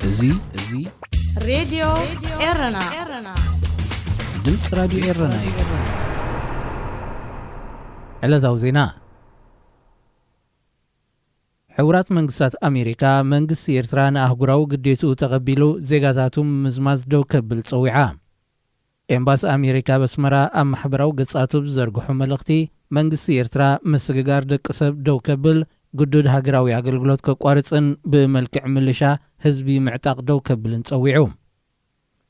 እዚ፣ እዚ ሬድዮ ኤረና፣ ድምፂ ራዲዮ ኤረና እዩ። ዕለታዊ ዜና። ሕቡራት መንግስታት ኣሜሪካ፣ መንግስቲ ኤርትራ ንኣህጉራዊ ግዴትኡ ተቐቢሉ ዜጋታቱ ምምዝማዝ ደው ከብል ጸዊዓ። ኤምባሲ ኣሜሪካ ኣብ ኣስመራ ኣብ ማሕበራዊ ገጻቱ ብዘርግሖ መልእኽቲ፣ መንግስቲ ኤርትራ ምስግጋር ደቂ ሰብ ደው ከብል፣ ግዱድ ሃገራዊ ኣገልግሎት ከቋርጽን ብመልክዕ ምልሻ ህዝቢ ምዕጣቕ ደው ከብልን ጸዊዑ።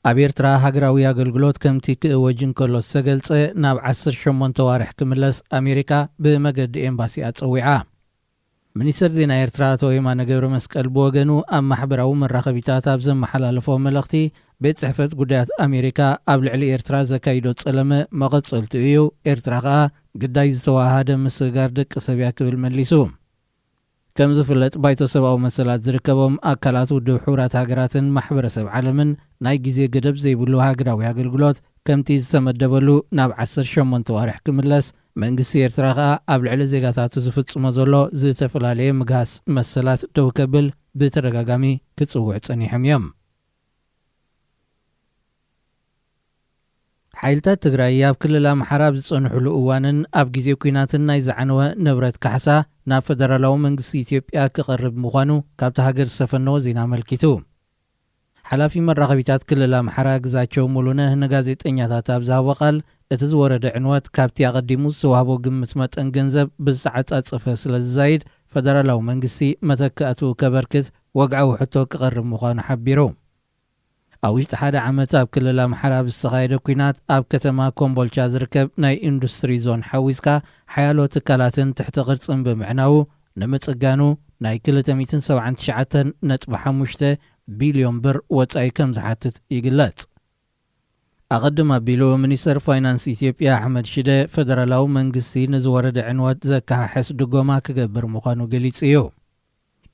ኣብ ኤርትራ ሃገራዊ ኣገልግሎት ከምቲ ክእወጅ እንከሎ ዝተገልጸ ናብ ዓሰርተ ሸሞንተ ዋርሕ ክምለስ ኣሜሪካ ብመገዲ ኤምባሲኣ ጸዊዓ። ሚኒስተር ዜና ኤርትራ ኣቶ የማነ ገብረ መስቀል ብወገኑ ኣብ ማሕበራዊ መራኸቢታት ኣብ ዘመሓላለፎ መልእኽቲ፣ ቤት ጽሕፈት ጉዳያት ኣሜሪካ ኣብ ልዕሊ ኤርትራ ዘካይዶ ጸለመ መቐጸልቱ እዩ፣ ኤርትራ ከኣ ግዳይ ዝተዋሃደ ምስግጋር ደቂ ሰብ እያ ክብል መሊሱ። ከም ዝፍለጥ፣ ባይቶ ሰብኣዊ መሰላት ዝርከቦም ኣካላት ውድብ ሕቡራት ሃገራትን ማሕበረሰብ ዓለምን ናይ ግዜ ገደብ ዘይብሉ ሃገራዊ ኣገልግሎት ከምቲ ዝተመደበሉ ናብ ዓሰርተ ሸሞንተ ዋርሕ ክምለስ፣ መንግስቲ ኤርትራ ከኣ ኣብ ልዕሊ ዜጋታቱ ዝፍጽሞ ዘሎ ዝተፈላለየ ምግሃስ መሰላት ደው ከብል ብተደጋጋሚ ክጽውዕ ጸኒሖም እዮም። ሓይልታት ትግራይ ኣብ ክልል ኣምሓራ ኣብ ዝጸንሕሉ እዋንን ኣብ ግዜ ኲናትን ናይ ዝዓነወ ንብረት ካሕሳ ናብ ፈደራላዊ መንግስቲ ኢትዮጵያ ክቐርብ ምዃኑ ካብቲ ሃገር ዝተፈነወ ዜና ኣመልኪቱ። ሓላፊ መራኸቢታት ክልል ኣምሓራ ግዛቸው ሙሉነህ ንጋዜጠኛታት ኣብ ዝሃቦ ቃል፣ እቲ ዝወረደ ዕንወት ካብቲ ኣቐዲሙ ዝተዋህቦ ግምት መጠን ገንዘብ ብዝተዓጻጸፈ ስለ ዝዛይድ፣ ፈደራላዊ መንግስቲ መተካእትኡ ከበርክት ወግዓዊ ሕቶ ክቐርብ ምዃኑ ሓቢሩ። ኣብ ውሽጢ ሓደ ዓመት ኣብ ክልል ኣምሓራ ብዝተኻየደ ኲናት ኣብ ከተማ ኮምቦልቻ ዝርከብ ናይ ኢንዱስትሪ ዞን ሓዊስካ ሓያሎ ትካላትን ትሕቲ ቅርጽን ብምዕናዉ፣ ንምጽጋኑ ናይ ክልተ ሚእትን ሰብዓን ትሽዓተን ነጥቢ ሓሙሽተ ቢልዮን ብር ወጻኢ ከም ዝሓትት ይግለጽ። ኣቐድም ኣቢሉ፣ ሚኒስተር ፋይናንስ ኢትዮጵያ ኣሕመድ ሽደ፣ ፈደራላዊ መንግስቲ ንዝወረደ ዕንወት ዘከሓሕስ ድጎማ ክገብር ምዃኑ ገሊጹ እዩ።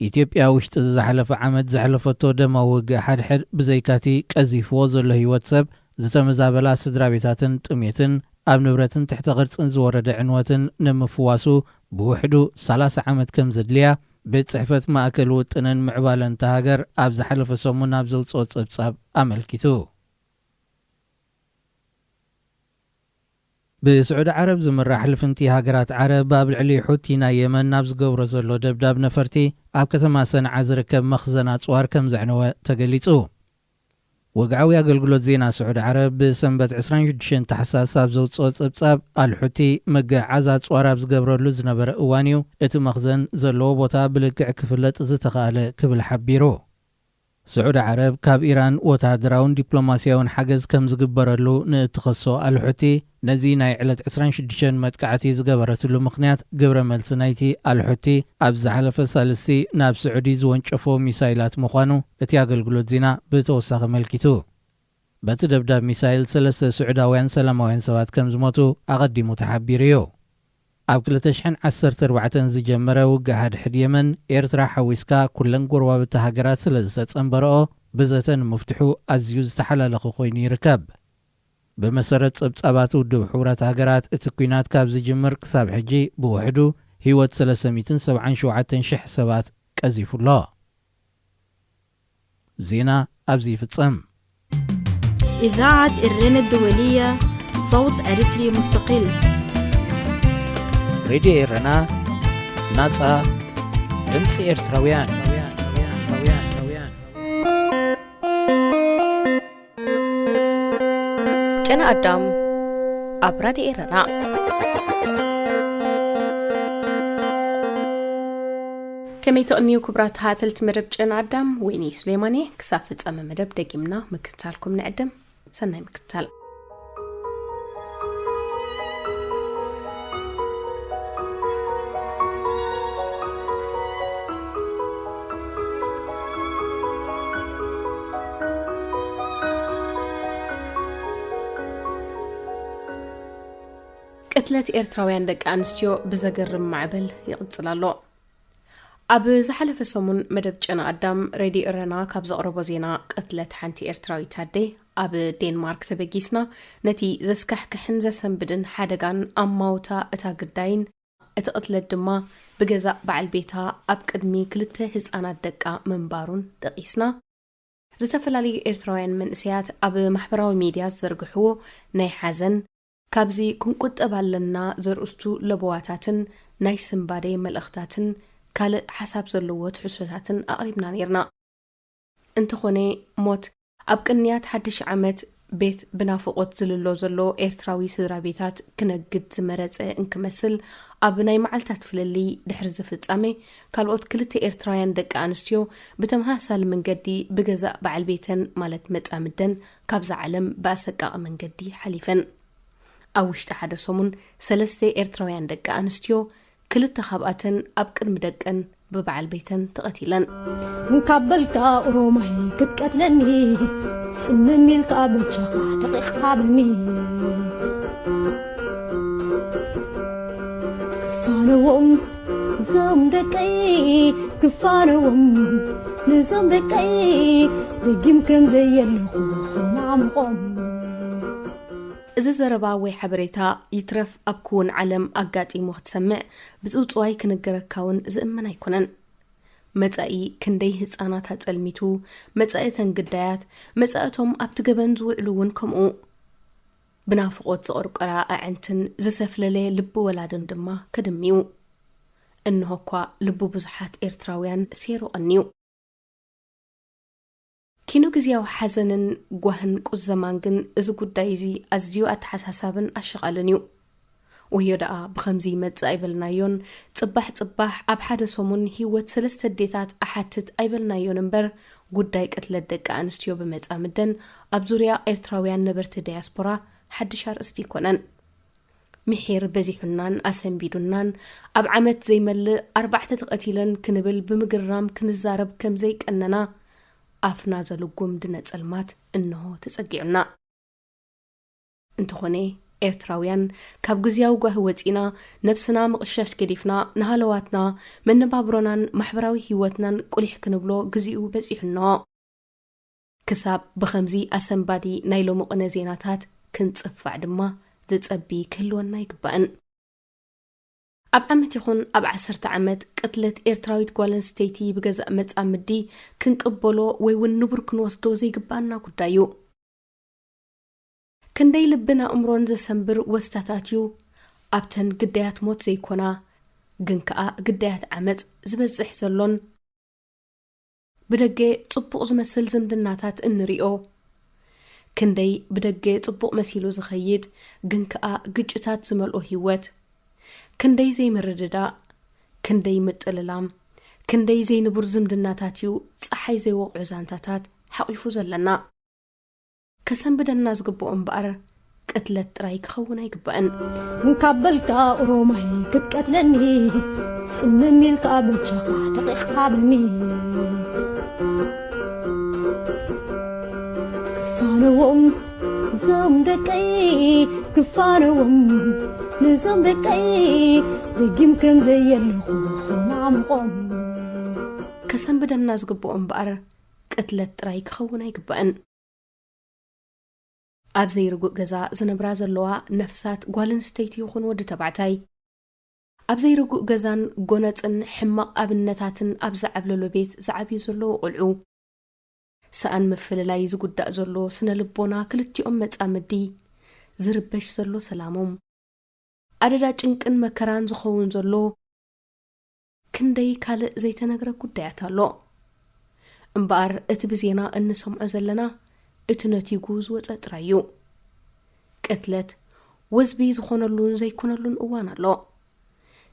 ኢትዮጵያ ውሽጢ ዝሓለፈ ዓመት ዘሕለፈቶ ደማዊ ውግእ ሓድሕድ ብዘይካቲ ቀዚፍዎ ዘሎ ህይወት ሰብ፣ ዝተመዛበላ ስድራ ቤታትን ጥሜትን ኣብ ንብረትን ትሕተ ቅርጽን ዝወረደ ዕንወትን ንምፍዋሱ ብውሕዱ ሰላሳ ዓመት ከም ዘድልያ ቤት ጽሕፈት ማእከል ውጥንን ምዕባለን እታ ሃገር ኣብ ዝሓለፈ ሰሙን ኣብ ዘውጽኦ ጸብጻብ ኣመልኪቱ። ብስዑዲ ዓረብ ዝምራሕ ልፍንቲ ሃገራት ዓረብ ኣብ ልዕሊ ሑቲ ናይ የመን ናብ ዝገብሮ ዘሎ ደብዳብ ነፈርቲ ኣብ ከተማ ሰንዓ ዝርከብ መኽዘን ኣጽዋር ከም ዘዕነወ ተገሊጹ። ወግዓዊ ኣገልግሎት ዜና ስዑዲ ዓረብ ብሰንበት ዕስራን ሽዱሽተን ታሕሳስ ኣብ ዘውጽኦ ጸብጻብ፣ ኣልሑቲ ምግዕዓዝ ኣጽዋር ኣብ ዝገብረሉ ዝነበረ እዋን እዩ እቲ መኽዘን ዘለዎ ቦታ ብልክዕ ክፍለጥ ዝተኻእለ ክብል ሓቢሩ። ስዑዲ ዓረብ ካብ ኢራን ወተሃደራውን ዲፕሎማስያውን ሓገዝ ከም ዝግበረሉ ንእትኸሶ ኣልሑቲ፣ ነዚ ናይ ዕለት ዕስራን ሽዱሽተን መጥቃዕቲ ዝገበረትሉ ምኽንያት ግብረ መልሲ ናይቲ ኣልሑቲ ኣብ ዝሓለፈ ሳልስቲ ናብ ስዑዲ ዝወንጨፎ ሚሳይላት ምዃኑ እቲ ኣገልግሎት ዜና ብተወሳኺ ኣመልኪቱ። በቲ ደብዳብ ሚሳይል ሰለስተ ስዑዳውያን ሰላማውያን ሰባት ከም ዝሞቱ ኣቐዲሙ ተሓቢሩ እዩ። ኣብ ክልተ ሽሕን ዓሰርተ ኣርባዕተን ዝጀመረ ውግእ ሓድሕድ የመን፣ ኤርትራ ሓዊስካ ኩለን ጎረባብቲ ሃገራት ስለ ዝተጸንበረኦ፣ ብዘተ ንምፍትሑ ኣዝዩ ዝተሓላለኸ ኮይኑ ይርከብ። ብመሰረት ጸብጻባት ውድብ ሕቡራት ሃገራት፣ እቲ ኲናት ካብ ዝጅምር ክሳብ ሕጂ ብውሕዱ ህይወት ሰለስተ ሚእትን ሰብዓን ሸውዓተን ሽሕ ሰባት ቀዚፉ ኣሎ። ዜና ኣብዚ ይፍጸም። إذاعة إرينا الدولية، صوت أريتري مستقل. ሬድዮ ኤረና፣ ናጻ ድምጺ ኤርትራውያን። ጨና ኣዳም ኣብ ራድዮ ኤረና። ከመይ ትቕንዩ ክቡራት ተኸታተልቲ መደብ ጨና ኣዳም? ወይኒ ሱሌማን እየ። ክሳብ ፍጻመ መደብ ደጊምና ምክትታልኩም ንዕድም። ሰናይ ምክትታል። ቅትለት ኤርትራውያን ደቂ ኣንስትዮ ብዘገርም ማዕበል ይቕጽል ኣሎ። ኣብ ዝሓለፈ ሰሙን መደብ ጨና ኣዳም ሬድዮ ኤረና ካብ ዘቕረቦ ዜና ቅትለት ሓንቲ ኤርትራዊት ኣደ ኣብ ዴንማርክ ተበጊስና፣ ነቲ ዘስካሕክሕን ዘሰንብድን ሓደጋን ኣማውታ እታ ግዳይን፣ እቲ ቅትለት ድማ ብገዛእ በዓል ቤታ ኣብ ቅድሚ ክልተ ህጻናት ደቃ ምንባሩን ጠቒስና። ዝተፈላለዩ ኤርትራውያን መንእሰያት ኣብ ማሕበራዊ ሚድያ ዝዘርግሕዎ ናይ ሓዘን፣ ካብዚ ክንቁጠብ ኣለና ዘርእስቱ ለበዋታትን ናይ ስንባደ መልእኽታትን ካልእ ሓሳብ ዘለዎ ትሕዝቶታትን ኣቕሪብና ነይርና። እንተኾነ፣ ሞት ኣብ ቅንያት ሓድሽ ዓመት ቤት ብናፍቖት ዝልሎ ዘሎ ኤርትራዊ ስድራ ቤታት ክነግድ ዝመረጸ እንክመስል፣ ኣብ ናይ መዓልታት ፍልልይ ድሕሪ ዝፍጻመ፣ ካልኦት ክልተ ኤርትራውያን ደቂ ኣንስትዮ ብተመሳሳሊ መንገዲ ብገዛእ በዓል ቤተን ማለት መጻምደን ካብዛ ዓለም ብኣሰቃቒ መንገዲ ሓሊፈን። ኣብ ውሽጢ ሓደ ሰሙን ሰለስተ ኤርትራውያን ደቂ ኣንስትዮ፣ ክልተ ካብኣተን ኣብ ቅድሚ ደቀን ብበዓል ቤተን ተቐቲለን። እንካብ በልካ ኦሮማይ ክትቀትለኒ፣ ጽምም ኢልካ በጃኻ ደቂቕካ በኒ። ክፋነዎም እዞም ደቀይ፣ ክፋነዎም ነዞም ደቀይ፣ ደጊም ከም ዘየለኹ ኾማምቖም። እዚ ዘረባ ወይ ሓበሬታ ይትረፍ ኣብ ክውን ዓለም ኣጋጢሙ ክትሰምዕ፣ ብጽውጽዋይ ክንገረካ እውን ዝእመን ኣይኮነን። መጻኢ ክንደይ ህጻናት ኣጸልሚቱ፣ መጻኢተን ግዳያት፣ መጻእቶም ኣብቲ ገበን ዝውዕሉ እውን ከምኡ። ብናፍቖት ዝቐርቀራ ኣዕንትን ዝሰፍለለ ልቢ ወላድን ድማ ከድምዩ። እንሆ እኳ ልቢ ብዙሓት ኤርትራውያን ሴሩ ቀንዩ። ኪኖ ግዝያዊ ሓዘንን ጓህን ቁዘማን ግን እዚ ጉዳይ እዚ ኣዝዩ ኣተሓሳሳብን ኣሸቓልን እዩ። ወዮ ደኣ ብኸምዚ ይመጽእ ኣይበልናዮን፣ ጽባሕ ጽባሕ ኣብ ሓደ ሰሙን ህይወት ሰለስተ ኣዴታት እሓትት ኣይበልናዮን እምበር፣ ጉዳይ ቅትለት ደቂ ኣንስትዮ ብመጻምደን ኣብ ዙርያ ኤርትራውያን ነበርቲ ዳያስፖራ ሓድሽ ኣርእስቲ ኣይኮነን። ምሒር በዚሑናን ኣሰንቢዱናን፣ ኣብ ዓመት ዘይመልእ ኣርባዕተ ተቐቲለን ክንብል ብምግራም ክንዛረብ ከም ዘይቀነና፣ ኣፍና ዘልጉም ድነ ጸልማት እንሆ ተጸጊዑና። እንተኾነ፣ ኤርትራውያን ካብ ግዝያዊ ጓሂ ወጺና፣ ነብስና ምቕሻሽ ገዲፍና፣ ንሃለዋትና፣ መነባብሮናን ማሕበራዊ ህይወትናን ቁሊሕ ክንብሎ ግዜኡ በጺሑ እንሆ። ክሳብ ብኸምዚ ኣሰንባዲ ናይ ሎሚ ቅነ ዜናታት ክንጽፋዕ ድማ ዘጸቢ ክህልወና ኣይግባእን። ኣብ ዓመት ይኹን ኣብ ዓሰርተ ዓመት ቅትለት ኤርትራዊት ጓል ኣንስተይቲ ብገዛእ መጻምዲ ክንቅበሎ ወይ እውን ንቡር ክንወስዶ ዘይግባኣና ጉዳይ እዩ። ክንደይ ልብን ኣእምሮን ዘሰንብር ወስታታት እዩ ኣብተን ግዳያት ሞት ዘይኮና፣ ግን ከኣ ግዳያት ዓመጽ ዝበዝሕ ዘሎን። ብደገ ጽቡቕ ዝመስል ዝምድናታት እንሪኦ፣ ክንደይ ብደገ ጽቡቕ መሲሉ ዝኸይድ፣ ግን ከኣ ግጭታት ዝመልኦ ህይወት፣ ክንደይ ዘይምርድዳእ፣ ክንደይ ምጥልላም፣ ክንደይ ዘይንቡር ዝምድናታት እዩ ጸሓይ ዘይወቕዖ ዛንታታት ሓቒፉ ዘለና። ከሰንብደና ዝግብኦ እምበኣር፣ ቅትለት ጥራይ ክኸውን ኣይግባእን። እንካብ በልካ ኦሮማይ ክትቀትለኒ፣ ጽምም ኢልካ በጃኻ ደቂቕካ በኒ። ክፋነዎም እዞም ደቀይ፣ ክፋነዎም ነዞም ደቀይ፣ ደጊም ከም ዘየለኹ ኾማምቖም። ከሰንብደና ዝግብኦ እምበኣር፣ ቅትለት ጥራይ ክኸውን ኣይግባእን። ኣብ ዘይርጉእ ገዛ ዝነብራ ዘለዋ ነፍሳት ጓል ኣንስተይቲ ይኹን ወዲ ተባዕታይ፣ ኣብ ዘይርጉእ ገዛን ጎነጽን ሕማቕ ኣብነታትን ኣብ ዝዓብለሎ ቤት ዝዓብዩ ዘለዉ ቁልዑ፣ ሰኣን ምፍልላይ ዝጉዳእ ዘሎ ስነ ልቦና ክልቲኦም መጻምዲ፣ ዝርበሽ ዘሎ ሰላሞም፣ ኣደዳ ጭንቅን መከራን ዝኸውን ዘሎ ክንደይ ካልእ ዘይተነግረ ጉዳያት ኣሎ። እምበኣር እቲ ብዜና እንሰምዖ ዘለና እቲ ነቲጉ ዝወጸ ጥራይ እዩ። ቅትለት ወዝቢ ዝኾነሉን ዘይኮነሉን እዋን ኣሎ።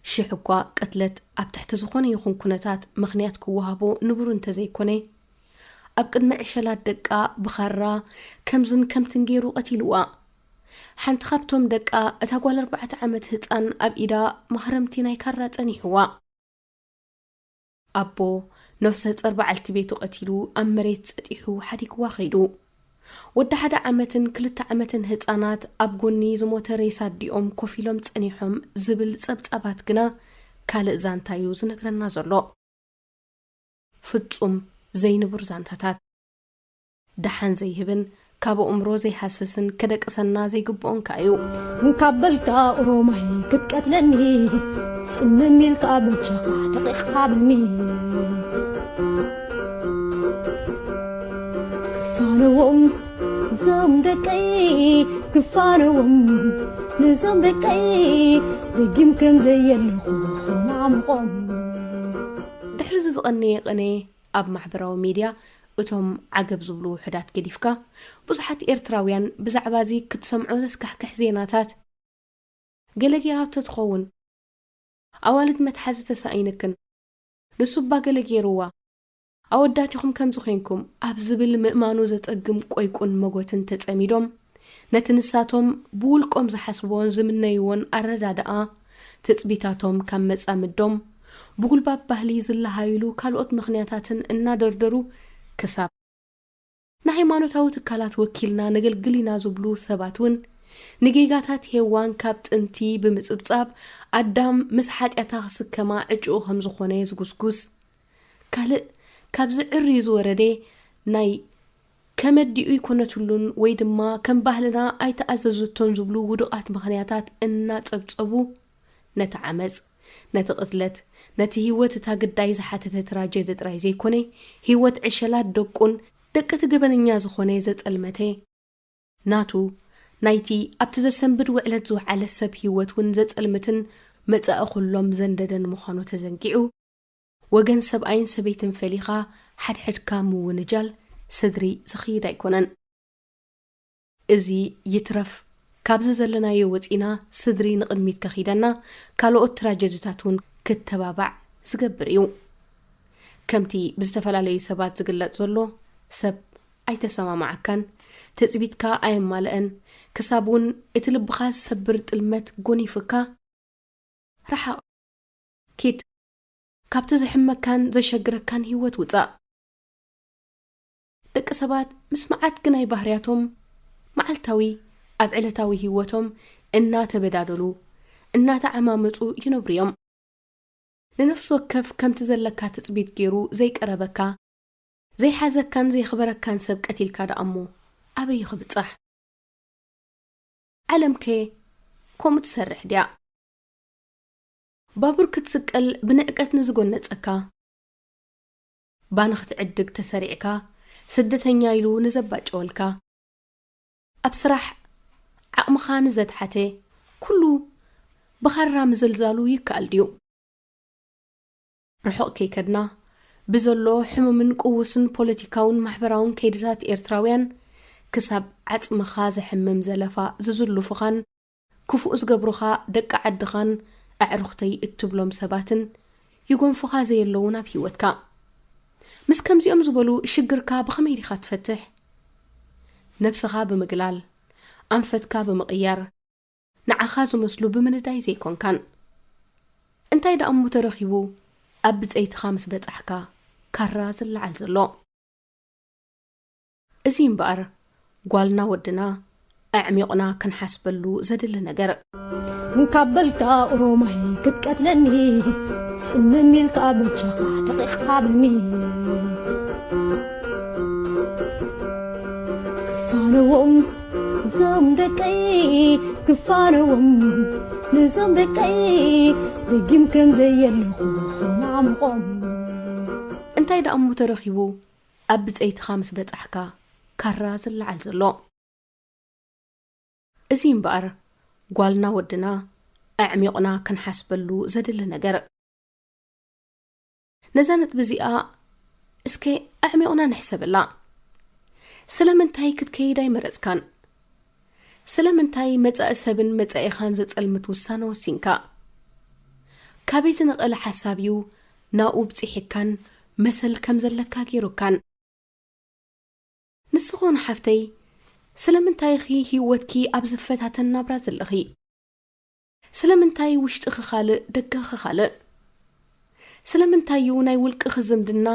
ሽሕ እኳ ቅትለት ኣብ ትሕቲ ዝኾነ ይኹን ኩነታት ምኽንያት ክወሃቦ ንቡር እንተዘይኮነ፣ ኣብ ቅድሚ ዕሸላት ደቃ ብኻራ ከምዝን ከምትን ገይሩ ቀቲልዋ። ሓንቲ ካብቶም ደቃ፣ እታ ጓል ኣርባዕተ ዓመት ህጻን ኣብ ኢዳ ማህረምቲ ናይ ካራ ጸኒሕዋ። ኣቦ ነፍሰ ጸር በዓልቲ ቤቱ ቀቲሉ ኣብ መሬት ጸጢሑ ሓዲግዋ ከይዱ። ወዲ ሓደ ዓመትን ክልተ ዓመትን ህጻናት ኣብ ጎኒ ዝሞተ ሬሳ ኣዲኦም ኮፍ ኢሎም ጸኒሖም ዝብል ጸብጻባት ግና ካልእ ዛንታ እዩ ዝነግረና ዘሎ። ፍጹም ዘይንቡር ዛንታታት። ደሓን ዘይህብን ካብ ኣእምሮ ዘይሃስስን ከደቅሰና ዘይግብኦን ከኣ እዩ። እንካብ በልካ ኦሮማይ ክትቀትለኒ፣ ጽምም ኢልካ በጃኻ ደቂቕካ በኒ። ኣነዎም እዞም ደቀይ ክፋነዎም፣ ነዞም ደቀይ ደጊም ከም ዘየለኹ ክማምቖም። ድሕሪ እዚ ዝቐነየ ቅኔ ኣብ ማሕበራዊ ሚድያ እቶም ዓገብ ዝብሉ ውሑዳት ገዲፍካ፣ ብዙሓት ኤርትራውያን ብዛዕባ እዚ ክትሰምዖ ዘስካሕክሕ ዜናታት፣ ገለ ጌራቶ ትኸውን፣ ኣዋልድ መትሓዚ ተሳኢንክን፣ ንሱ እባ ገለ ጌርዋ፣ ኣወዳት ኢኹም ከምዚ ኮይንኩም ኣብ ዝብል ምእማኑ ዘጸግም ቆይቁን መጎትን ተጸሚዶም፣ ነቲ ንሳቶም ብውልቆም ዝሓስብዎን ዝምነይዎን ኣረዳድኣ ትጽቢታቶም ካብ መጻምዶም ብጉልባብ ባህሊ ዝለሃይሉ ካልኦት ምኽንያታትን እናደርደሩ ክሳብ ንሃይማኖታዊ ትካላት ወኪልና ነገልግል ኢና ዝብሉ ሰባት እውን ንጌጋታት ሄዋን ካብ ጥንቲ ብምጽብጻብ ኣዳም ምስ ሓጢኣታ ክስከማ ዕጭኡ ከም ዝኾነ ዝጉስጉስ፣ ካልእ ካብዚ ዕርዩ ዝወረደ ናይ ከመዲኡ ኣይኮነትሉን ወይ ድማ ከም ባህልና ኣይተኣዘዘቶን ዝብሉ ውዱቓት ምኽንያታት እናጸብጸቡ ነቲ ዓመጽ፣ ነቲ ቅትለት፣ ነቲ ህይወት እታ ግዳይ ዝሓተተ ትራጀዲ ጥራይ ዘይኮነ፣ ህይወት ዕሸላት ደቁን ደቂ እቲ ገበነኛ ዝኾነ ዘጸልመተ፣ ናቱ፣ ናይቲ ኣብቲ ዘሰንብድ ውዕለት ዝወዓለ ሰብ ህይወት እውን ዘጸልምትን መጻኢ ኩሎም ዘንደደን ምዃኑ ተዘንጊዑ፣ ወገን ሰብኣይን ሰበይትን ፈሊኻ ሓድሕድካ ምውንጃል ስድሪ ዝኽይድ ኣይኮነን። እዚ ይትረፍ ካብዚ ዘለናዮ ወጺና ስድሪ ንቕድሚት ከኺደና ካልኦት ትራጀዲታት እውን ክተባባዕ ዝገብር እዩ። ከምቲ ብዝተፈላለዩ ሰባት ዝግለጽ ዘሎ ሰብ ኣይተሰማማዓካን ትጽቢትካ ኣየማልአን ክሳብ እውን እቲ ልብኻ ዝሰብር ጥልመት ጎኒፉካ ርሓቕ። ኪድ። ካብቲ ዘሕመካን ዘሸግረካን ህይወት ውጻእ። ደቂ ሰባት ምስ መዓት ግናይ ባህርያቶም መዓልታዊ ኣብ ዕለታዊ ህይወቶም እናተበዳደሉ እናተዓማመጹ ይነብሩ እዮም። ንነፍሲ ወከፍ ከምቲ ዘለካ ትጽቢት ገይሩ ዘይቀረበካ ዘይሓዘካን ዘየኽበረካን ሰብ ቀቲልካ ደኣ እሞ ኣበይ ክብጻሕ? ዓለምከ ከምኡ ትሰርሕ ድያ? ባቡር ክትስቀል ብንዕቀት ንዝጎነጸካ፣ ባኒ ክትዕድግ ተሰሪዕካ ስደተኛ ኢሉ ንዘባጨወልካ፣ ኣብ ስራሕ ዓቕምኻ ንዘትሓተ ኩሉ ብኻራ ምዝልዛሉ ይከኣል ድዩ? ርሑቕ ከይከድና፣ ብዘሎ ሕሙምን ቅዉስን ፖለቲካውን ማሕበራውን ከይድታት ኤርትራውያን፣ ክሳብ ዓጽምኻ ዘሕምም ዘለፋ ዝዝልፉኻን ክፉእ ዝገብሩኻ ደቂ ዓድኻን ኣዕሩኽተይ እትብሎም ሰባትን ይጎንፉኻ ዘየለዉን ኣብ ህይወትካ። ምስ ከምዚኦም ዝበሉ ሽግርካ ብኸመይ ዲኻ ትፈትሕ? ነብስኻ ብምግላል፣ ኣንፈትካ ብምቕያር፣ ንዓኻ ዝመስሉ ብምንዳይ ዘይኮንካን። እንታይ ደኣ እሞ ተረኺቡ ኣብ ብጸይትኻ ምስ በጻሕካ ካራ ዝለዓል ዘሎ? እዚ እምበኣር ጓልና ወድና ኣዕሚቑና ክንሓስበሉ ዘድሊ ነገር። እንካበልካ ኦሮማይ ክትቀትለኒ ጽምም ኢልካ በጃኻ ደቂቕካ በኒ። ክፋነዎም እዞም ደቀይ ክፋነዎም ነዞም ደቀይ ደጊም ከም ዘየለኹ ክማምቖም። እንታይ ደኣ እሞ ተረኺቡ ኣብ ብጸይትኻ ምስ በጻሕካ ካራ ዝለዓል ዘሎ? እዚ እምበኣር ጓልና ወድና ኣዕሚቑና ክንሓስበሉ ዘድሊ ነገር። ነዛ ነጥቢ እዚኣ እስከ ኣዕሚቑና ንሕሰበላ። ስለምንታይ ክትከይድ ኣይመረጽካን? ስለምንታይ መጻኢ ሰብን መጻኢኻን ዘጸልምት ውሳነ ወሲንካ? ካበይ ዝነቐለ ሓሳብ እዩ ናብኡ ብጺሕካን መሰል ከም ዘለካ ገይሩካን? ንስኺ ውን ሓፍተይ፣ ስለምንታይ ኢኺ ህይወትኪ ኣብ ዝፈታተን ናብራ ዘለኺ? ስለምንታይ ውሽጥኺ ካልእ ደገኺ ካልእ? ስለምንታይ እዩ ናይ ውልቅኺ ዝምድና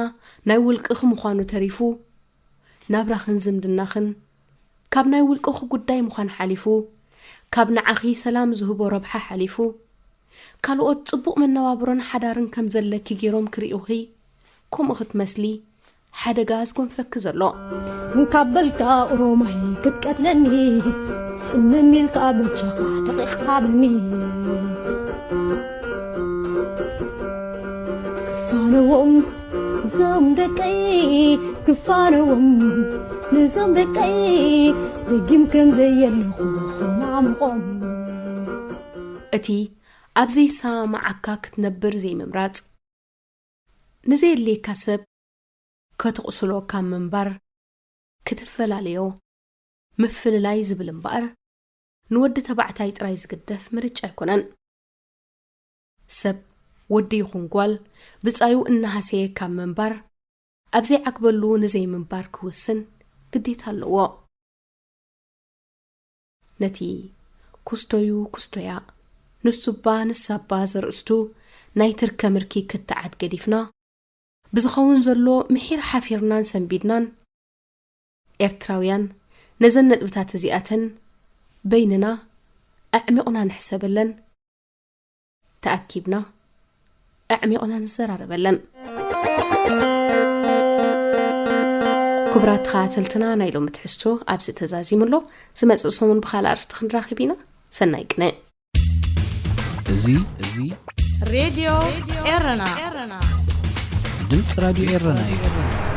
ናይ ውልቅኺ ምዃኑ ተሪፉ፣ ናብራኽን ዝምድናኽን ካብ ናይ ውልቅኺ ጉዳይ ምዃን ሓሊፉ፣ ካብ ንዓኺ ሰላም ዝህቦ ረብሓ ሓሊፉ፣ ካልኦት ጽቡቕ መነባብሮን ሓዳርን ከም ዘለኪ ገይሮም ክርእዩኺ፣ ከምኡ ክትመስሊ ሓደጋ ዝጎንፈኪ ዘሎ? እንካበልካ ኦሮማይ ክትቀትለኒ፣ ጽምም ኢልካ በጃኻ ደቂቕካ በኒ። ክፋነዎም እዞም ደቀይ ክፋነዎም፣ ነዞም ደቀይ ደጊም ከም ዘየለኹ ኾናምኾም። እቲ ኣብ ዘይሰማማዓካ ክትነብር ዘይምምራጽ፣ ንዘየድልየካ ሰብ ከተቕስሎ ካብ ምንባር ክትፈላለዮ ምፍልላይ ዝብል እምበኣር፣ ንወዲ ተባዕታይ ጥራይ ዝግደፍ ምርጫ ኣይኮነን። ሰብ፣ ወዲ ይኹን ጓል፣ ብጻዩ እናሃሰየ ካብ ምንባር፣ ኣብ ዘይዓግበሉ ንዘይምንባር ክውስን ግዴታ ኣለዎ። ነቲ ኩስቶዩ ኩስቶያ፣ ንሱባ ንሳባ ዘርእስቱ ናይ ትርከ ምርኪ ክትዓት ገዲፍና፣ ብዝኸውን ዘሎ ምሒር ሓፊርናን ሰንቢድናን፣ ኤርትራውያን ነዘን ነጥብታት እዚኣተን በይንና ኣዕሚቑና ንሕሰበለን፣ ተኣኪብና ኣዕሚቑና ንዘራረበለን። ክቡራት ተኸታተልትና፣ ናይ ሎሚ ትሕዝቶ ኣብዚ ተዛዚሙ ኣሎ። ዝመጽእ ሰሙን ብኻልእ ኣርእስቲ ክንራኸብ ኢና። ሰናይ ቅነ። እዚ፣ እዚ ሬድዮ ኤረና። ድምፂ ራድዮ ኤረና እዩ።